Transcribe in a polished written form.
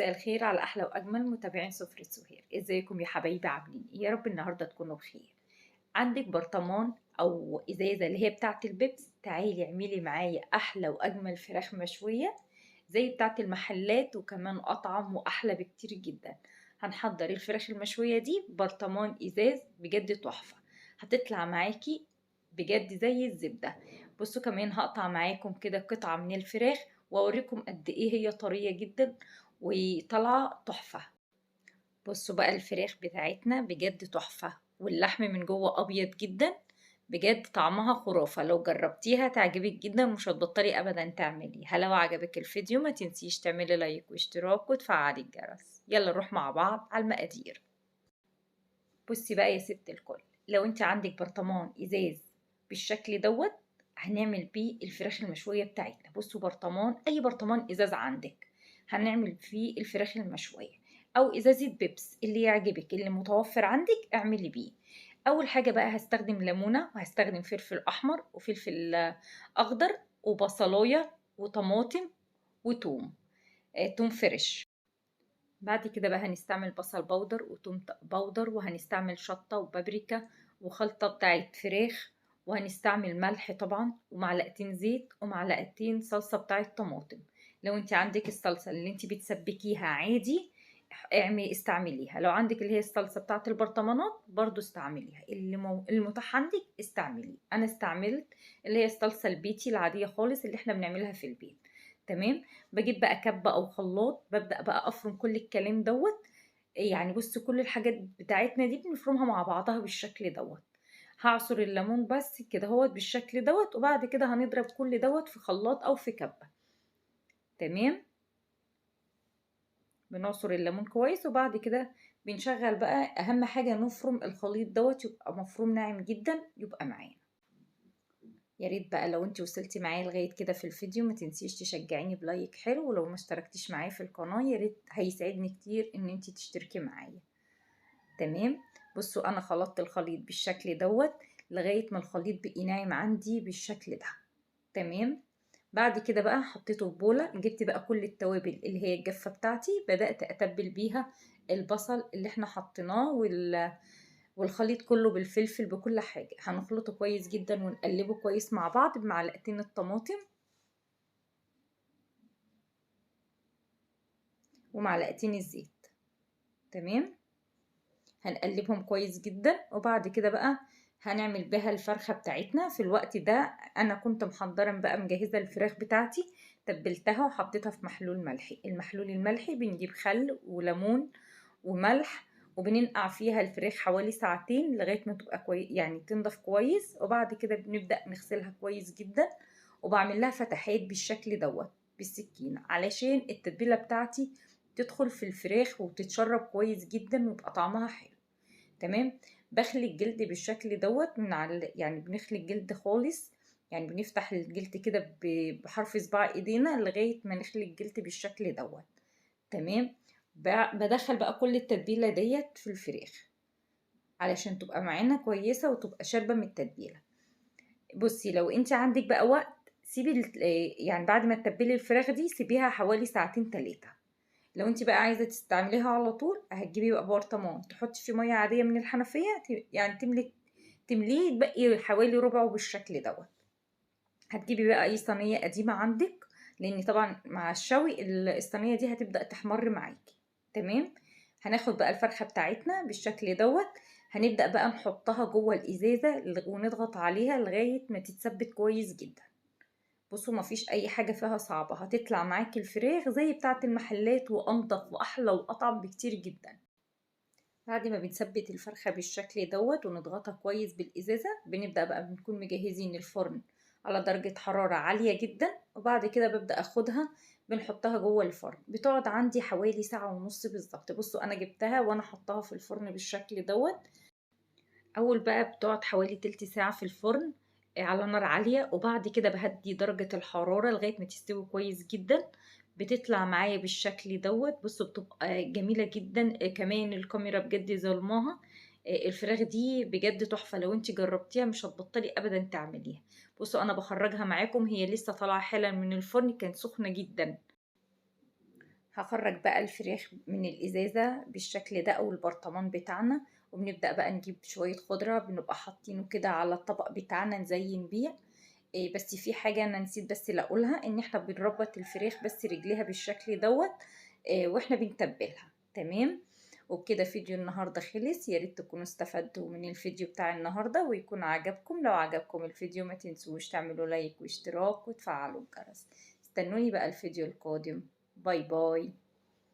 مساء الخير على احلى واجمل متابعين سفرة سهير. ازيكم يا حبايبي؟ عاملين ايه؟ يا رب النهارده تكونوا بخير. عندك برطمان او ازازة اللي هي بتاعه البيبس، تعالي اعملي معايا احلى واجمل فراخ مشوية زي بتاعه المحلات، وكمان اطعم واحلى بكتير جدا. هنحضر الفراخ المشويه دي برطمان ازاز بجد تحفة، هتطلع معاكي بجد زي الزبدة. بصوا كمان هقطع معاكم كده قطعه من الفراخ واوريكم قد ايه هي طرية جدا وطالعه تحفة. بصوا بقى الفراخ بتاعتنا بجد تحفة، واللحم من جوه ابيض جدا، بجد طعمها خرافه. لو جربتيها تعجبك جدا ومش هتبطلي ابدا تعمليها. لو عجبك الفيديو ما تنسيش تعملي لايك واشتراك وتفعلي الجرس. يلا نروح مع بعض على المقادير. بصي بقى يا ست الكل، لو انت عندك برطمان ازاز بالشكل دوت هنعمل بيه الفراخ المشويه بتاعتنا. بصوا برطمان، اي برطمان ازاز عندك هنعمل فيه الفراخ المشويه، او ازازة بيبس اللي يعجبك اللي متوفر عندك اعملي بيه. اول حاجة بقى هستخدم ليمونه، وهستخدم فلفل احمر وفلفل اخضر وبصلايه وطماطم وتوم، توم fresh. بعد كده بقى هنستعمل بصل powder وتوم powder، وهنستعمل شطه وبابريكا وخلطه بتاعت فراخ، وهنستعمل ملح طبعا، ومعلقتين زيت، ومعلقتين صلصه بتاعت طماطم. لو انت عندك الصلصه اللي انت بتسبكيها عادي استعمليها، لو عندك اللي هي الصلصه بتاعت البرطمانات برضو استعمليها، اللي المتاح عندك استعمليه. انا استعملت اللي هي الصلصه البيتي العادية خالص اللي احنا بنعملها في البيت. تمام. بجيب بقى كبه او خلاط، ببدا بقى افرم كل الكلام دوت. يعني بصوا كل الحاجات بتاعتنا دي بنفرمها مع بعضها بالشكل دوت. هعصر الليمون بس كده هوت بالشكل دوت، وبعد كده هنضرب كل دوت في خلاط او في كبه. تمام. بنعصر الليمون كويس، وبعد كده بنشغل بقى. اهم حاجة نفرم الخليط دوت، يبقى مفروم ناعم جدا يبقى معانا. يا ريت بقى لو انت وصلتي معايا لغاية كده في الفيديو ما تنسيش تشجعيني ب like حلو، ولو ما اشتركتيش معايا في القناة يا ريت هيسعدني كتير ان انت تشتركي معايا. تمام. بصوا انا خلطت الخليط بالشكل دوت لغاية ما الخليط بقي ناعم عندي بالشكل ده. تمام. بعد كده بقى حطيته في بوله، جبت بقى كل التوابل اللي هي الجافه بتاعتي، بدات اتبل بيها البصل اللي احنا حطيناه والخليط كله بالفلفل بكل حاجة. هنخلطه كويس جدا ونقلبه كويس مع بعض بمعلقتين الطماطم ومعلقتين الزيت. تمام. هنقلبهم كويس جدا، وبعد كده بقى هنعمل بها الفرخة بتاعتنا. في الوقت ده انا كنت محضرة بقى مجهزة الفراخ بتاعتي، تبلتها وحطيتها في محلول ملحي. المحلول الملحي بنجيب خل وليمون وملح، وبننقع فيها الفراخ حوالي ساعتين لغاية ما تبقى كويس، يعني تنضف كويس. وبعد كده بنبدأ نغسلها كويس جدا، وبعمل لها فتحات بالشكل دوت بالسكينة علشان التتبيلة بتاعتي تدخل في الفراخ وتتشرب كويس جدا ويبقى طعمها حلو. تمام. بخلي الجلد بالشكل دوت من على، يعني بنخلي الجلد خالص، يعني بنفتح الجلد كده بحرف صباع ايدينا لغاية ما نخلي الجلد بالشكل دوت. تمام. بدخل بقى كل التتبيلة ديت في الفراخ علشان تبقى معانا كويسة وتبقى شاربة من التتبيلة. بصي لو انت عندك بقى وقت سيبي يعني بعد ما تتبلي الفراخ دي سيبيها حوالي ساعتين تلاتة. لو انت بقى عايزة تستعمليها على طول هتجيبي بقى برطمان تحطي فيه مية عادية من الحنفية، يعني تمليه تبقي حوالي ربعه بالشكل دوت. هتجيبي بقى اي صينية قديمة عندك، لان طبعا مع الشوي الصينية دي هتبدأ تحمر معاكي. تمام. هناخد بقى الفرخة بتاعتنا بالشكل دوت، هنبدأ بقى نحطها جوه الإزازة ونضغط عليها لغاية ما تتثبت كويس جدا. بصوا مفيش أي حاجة فيها صعبة، هتطلع معاكي الفراخ زي بتاعة المحلات وأنضف وأحلى وأطعم بكتير جدا. بعد ما بنثبت الفرخة بالشكل دوت ونضغطها كويس بالإزازة، بنبدأ بقى بنكون مجهزين الفرن على درجة حرارة عالية جدا، وبعد كده ببدأ أخدها بنحطها جوه الفرن. بتقعد عندي حوالي ساعة ونص بالظبط. بصوا أنا جبتها وأنا حطاها في الفرن بالشكل دوت. أول بقى بتقعد حوالي تلت ساعة في الفرن على نار عالية، وبعد كده بهدي درجة الحرارة لغاية ما تستوي كويس جدا. بتطلع معايا بالشكل دوت. بصوا بتبقى جميلة جدا. كمان الكاميرا بجد ظلماها. الفراخ دي بجد تحفة، لو انت جربتيها مش هتبطلي ابدا تعمليها. بصوا انا بخرجها معاكم، هي لسه طالعة حالا من الفرن، كانت سخنة جدا. هخرج بقى الفراخ من الازازة بالشكل ده او البرطمان بتاعنا، وبنبدأ بقى نجيب شوية خضرة بنبقى حاطينه كده على الطبق بتاعنا نزين بيه. بس في حاجة انا نسيت بس اللي اقولها، ان احنا بنربط الفراخ بس رجليها بالشكل دوت، واحنا بنتبلها. تمام. وبكده فيديو النهاردة خلص. يا ريت تكونوا استفدتوا من الفيديو بتاع النهاردة ويكون عجبكم. لو عجبكم الفيديو ما تنسوش تعملوا like واشتراك وتفعلوا الجرس. استنوني بقى الفيديو القادم. bye bye.